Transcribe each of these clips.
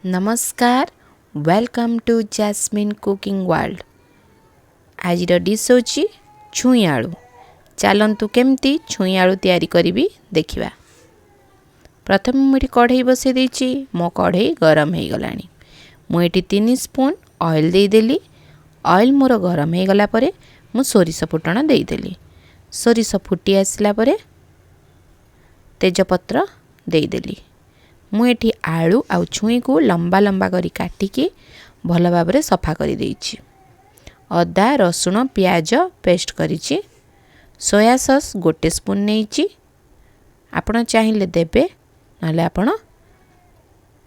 ନମସ୍କାର, welcome to Jasmine Cooking World। ଆଜିର dish ହେଉଛି ଛୁଇଁ ଆଳୁ। ଚାଲନ୍ତୁ, କେମିତି ଛୁଇଁ ଆଳୁ ତିଆରି କରିବି ଦେଖିବା। ପ୍ରଥମେ ମୁଁ ଏଠି କଢ଼େଇ ବସାଇ ଦେଇଛି। ମୋ କଢ଼େଇ ଗରମ ହେଇଗଲାଣି। ମୁଁ ଏଠି 3 ସ୍ପୁନ୍ ଅଏଲ୍ ଦେଇଦେଲି। ଅଏଲ୍ ମୋର ଗରମ ହେଇଗଲା ପରେ ମୁଁ ସୋରିଷ ଫୁଟଣ ଦେଇଦେଲି। ସୋରିଷ ଫୁଟି ଆସିଲା ପରେ ତେଜପତ୍ର ଦେଇଦେଲି। ମୁଁ ଏଠି ଆଳୁ ଆଉ ଛୁଇଁକୁ ଲମ୍ବା ଲମ୍ବା କରି କାଟିକି ଭଲ ଭାବରେ ସଫା କରିଦେଇଛି। ଅଦା, ରସୁଣ, ପିଆଜ ପେଷ୍ଟ କରିଛି। ସୋୟା ସସ୍ 1 ସ୍ପୁନ୍ ନେଇଛି। ଆପଣ ଚାହିଁଲେ ଦେବେ, ନହେଲେ ଆପଣ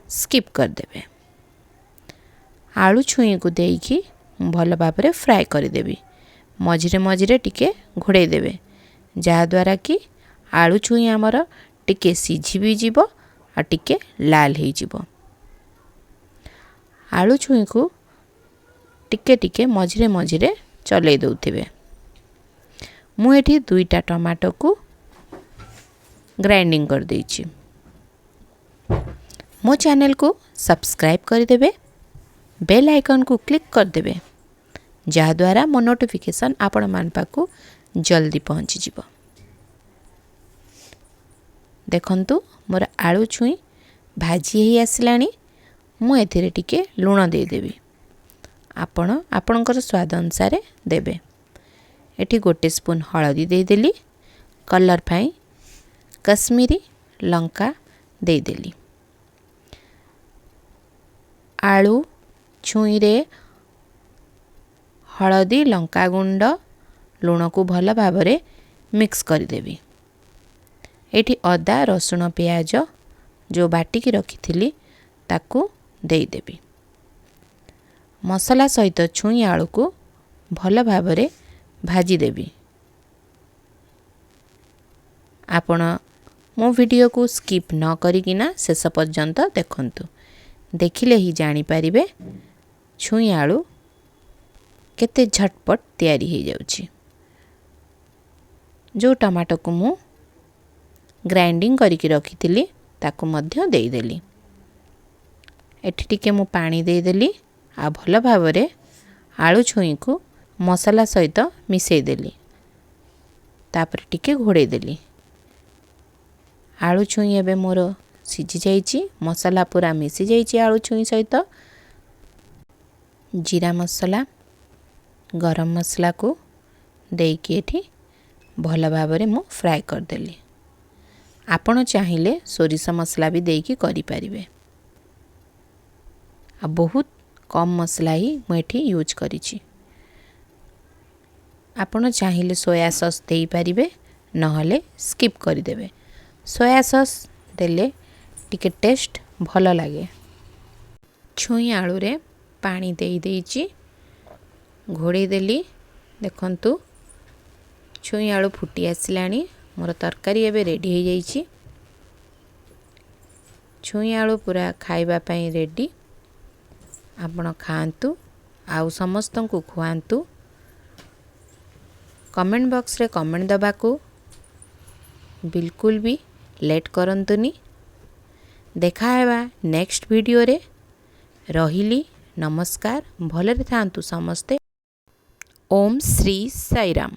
ସ୍କିପ୍ କରିଦେବେ। ଆଳୁ ଛୁଇଁକୁ ଦେଇକି ମୁଁ ଭଲ ଭାବରେ ଫ୍ରାଏ କରିଦେବି। ମଝିରେ ମଝିରେ ଟିକେ ଘୋଡ଼େଇ ଦେବେ, ଯାହାଦ୍ୱାରା କି ଆଳୁ ଛୁଇଁ ଆମର ଟିକେ ସିଝି ବି ଯିବ ଆଉ ଟିକେ ଲାଲ ହେଇଯିବ। ଆଳୁ ଛୁଇଁକୁ ଟିକେ ଟିକେ ମଝିରେ ମଝିରେ ଚଲେଇ ଦେଉଥିବେ। ମୁଁ ଏଠି ଦୁଇଟା ଟମାଟୋକୁ ଗ୍ରାଇଣ୍ଡିଙ୍ଗ କରିଦେଇଛି। ମୋ ଚ୍ୟାନେଲକୁ ସବସ୍କ୍ରାଇବ୍ କରିଦେବେ, ବେଲ୍ ଆଇକନ୍କୁ କ୍ଲିକ୍ କରିଦେବେ, ଯାହାଦ୍ୱାରା ମୋ ନୋଟିଫିକେସନ୍ ଆପଣମାନଙ୍କ ପାଖକୁ ଜଲ୍ଦି ପହଞ୍ଚିଯିବ। ଦେଖନ୍ତୁ, ମୋର ଆଳୁ ଛୁଇଁ ଭାଜି ହେଇ ଆସିଲାଣି। ମୁଁ ଏଥିରେ ଟିକେ ଲୁଣ ଦେଇଦେବି। ଆପଣ ଆପଣଙ୍କର ସ୍ୱାଦ ଅନୁସାରେ ଦେବେ। ଏଠି 1 ସ୍ପୁନ୍ ହଳଦୀ ଦେଇଦେଲି। କଲର୍ ପାଇଁ କଶ୍ମୀରୀ ଲଙ୍କା ଦେଇଦେଲି। ଆଳୁ ଛୁଇଁରେ ହଳଦୀ, ଲଙ୍କାଗୁଣ୍ଡ, ଲୁଣକୁ ଭଲ ଭାବରେ ମିକ୍ସ କରିଦେବି। ଏଇଠି ଅଦା, ରସୁଣ, ପିଆଜ ଯେଉଁ ବାଟିକି ରଖିଥିଲି, ତାକୁ ଦେଇଦେବି। ମସଲା ସହିତ ଛୁଇଁ ଆଳୁକୁ ଭଲ ଭାବରେ ଭାଜିଦେବି। ଆପଣ ମୋ ଭିଡ଼ିଓକୁ ସ୍କିପ୍ ନ କରିକିନା ଶେଷ ପର୍ଯ୍ୟନ୍ତ ଦେଖନ୍ତୁ। ଦେଖିଲେ ହିଁ ଜାଣିପାରିବେ ଛୁଇଁ ଆଳୁ କେତେ ଝଟପଟ ତିଆରି ହେଇଯାଉଛି। ଯେଉଁ ଟମାଟୋକୁ ମୁଁ ଗ୍ରାଇଣ୍ଡିଙ୍ଗ କରିକି ରଖିଥିଲି, ତାକୁ ମଧ୍ୟ ଦେଇଦେଲି। ଏଠି ଟିକେ ମୁଁ ପାଣି ଦେଇଦେଲି ଆଉ ଭଲ ଭାବରେ ଆଳୁ ଛୁଇଁକୁ ମସଲା ସହିତ ମିଶାଇ ଦେଲି। ତାପରେ ଟିକେ ଘୋଡ଼େଇ ଦେଲି। ଆଳୁ ଛୁଇଁ ଏବେ ମୋର ସିଝି ଯାଇଛି। ମସଲା ପୁରା ମିଶି ଯାଇଛି ଆଳୁ ଛୁଇଁ ସହିତ। ଜିରା ମସଲା, ଗରମ ମସଲାକୁ ଦେଇକି ଏଠି ଭଲ ଭାବରେ ମୁଁ ଫ୍ରାଏ କରିଦେଲି। ଆପଣ ଚାହିଁଲେ ସୋରିଷ ମସଲା ବି ଦେଇକି କରିପାରିବେ। ଆଉ ବହୁତ କମ୍ ମସଲା ହିଁ ମୁଁ ଏଠି ୟୁଜ୍ କରିଛି। ଆପଣ ଚାହିଁଲେ ସୋୟା ସସ୍ ଦେଇପାରିବେ, ନହେଲେ ସ୍କିପ୍ କରିଦେବେ। ସୋୟା ସସ୍ ଦେଲେ ଟିକେ ଟେଷ୍ଟ ଭଲ ଲାଗେ। ଛୁଇଁ ଆଳୁରେ ପାଣି ଦେଇ ଦେଇଛି, ଘୋଡ଼େଇ ଦେଲି। ଦେଖନ୍ତୁ, ଛୁଇଁ ଆଳୁ ଫୁଟି ଆସିଲାଣି। ମୋର ତରକାରୀ ଏବେ ରେଡ଼ି ହେଇଯାଇଛି। ଛୁଇଁ ଆଳୁ ପୁରା ଖାଇବା ପାଇଁ ରେଡ଼ି। ଆପଣ ଖାଆନ୍ତୁ ଆଉ ସମସ୍ତଙ୍କୁ ଖୁଆନ୍ତୁ। କମେଣ୍ଟ ବକ୍ସରେ କମେଣ୍ଟ ଦେବାକୁ ବିଲକୁଲ ବି ଲେଟ୍ କରନ୍ତୁନି। ଦେଖା ହେବା ନେକ୍ସଟ ଭିଡ଼ିଓରେ। ରହିଲି, ନମସ୍କାର। ଭଲରେ ଥାଆନ୍ତୁ ସମସ୍ତେ। ଓମ୍ ଶ୍ରୀ ସାଇରାମ।